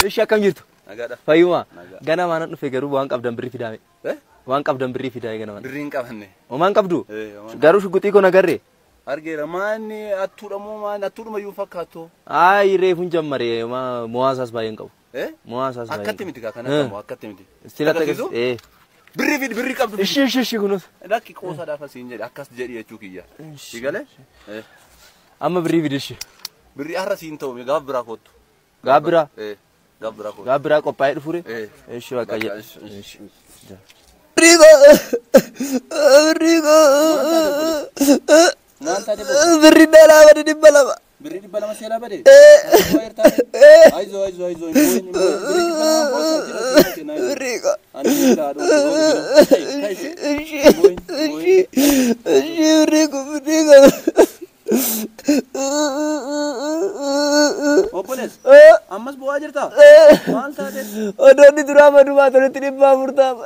Ishi akkam jirtu? Nagaadha. Fayyuma. Nagaa. Ganama nan dhufe garuu waan qabdan birrii fidaame. Eh? Waan qabdan birrii fidaame ganama. Birrii hin qabanne. Homaan qabdu? Eh, homaan. Garuu shuguxii koo nagarree? Argeera maanni attuudha moo maanni attuudhuma iyyuu fakkaattu. Ayi reefuun jammare mo'aasaas baay'een qabu. Eh? Mo'aasaas baay'een Akkatti miti kaa kana Eh. qabu akkatti miti. Sila Agarsiisu? Eh. Birrii fidi birrii qabdu. fidi. Ishi ishi ishi kunuun. Lakki qoosaadhaaf asiin jedhe akkas jedhi jechuu kiyya. Si galee? Eh. Amma birrii fidi ishi. Birrii har'a siin ta'u gaaf biraa kottu. Gaaf biraa? Eh. Gaaf biraa kottu. Gaaf biraa qophaa'ee dhufure? Eh. Ishi bakka Bakka, jedhe. ishi, ishi. Maal taate boo? Birri dhalaa bade 200. Birrii 200 seelaa bade? Ayizoo ayizoo ayizoo hin boo'in hin boo'in. Birrii 200 boosa jira jira kenna ayizoo. Birrii ko. Ani jira haadha Ishi ishi ishi birrii ko birrii ko. Obbolees ammas boo'aa jirtaa? Maal taate? Odoonni duraa madumaa tolitti 400 ta'a.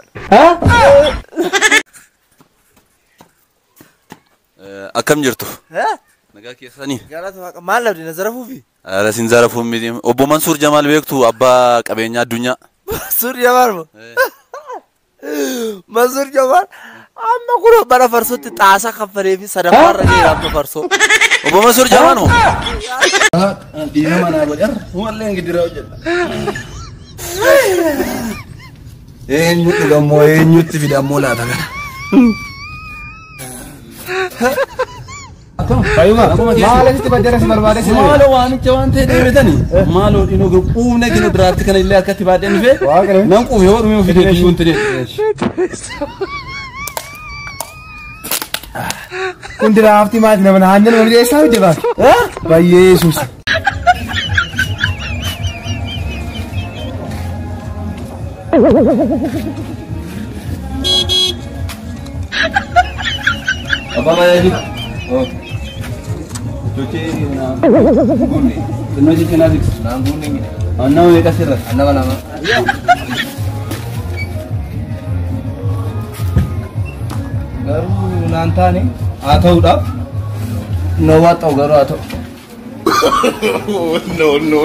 Akkam jirtu? Nagaa keessanii? Galata waaqa maal dhabde na zarafuufi? Ara sin zarafuun miti. Obbo Mansuur Jamaal beektu abbaa qabeenyaa addunyaa. Mansuur Jamaal moo? Mansuur Jamaal amma kun bara farsootti xaasaa kaffalee fi sadaffaarra ga'eera amma farsoo. Obbo Mansuur Jamaal moo? Dhiira manaa godhe humallee gidiraa hojjedha. Eenyu dhugammoo eenyutti fidammoo laata kana? Fayyuma maal asitti baddeen as barbaade si Maaloo waamicha waan ta'e deebitanii maaloo dhinoo quufne kinu diraatti kana illee akkatti baadheen dhufee nan quufe yoo dhumee ofii deebiin guutte deebi. Kun diraaftii maati nama naannoo nama eessaa fidde baate? Baay'ee yesuus. Abbaa baay'ee jiru. Chochee na guunne. Xinnoo jecha naa siksu. Naan guunne miti. Annama meeqa sirra? Annama lama. Garuu naan taane haa ta'uudhaaf na waa ta'u garuu haa ta'u. No no.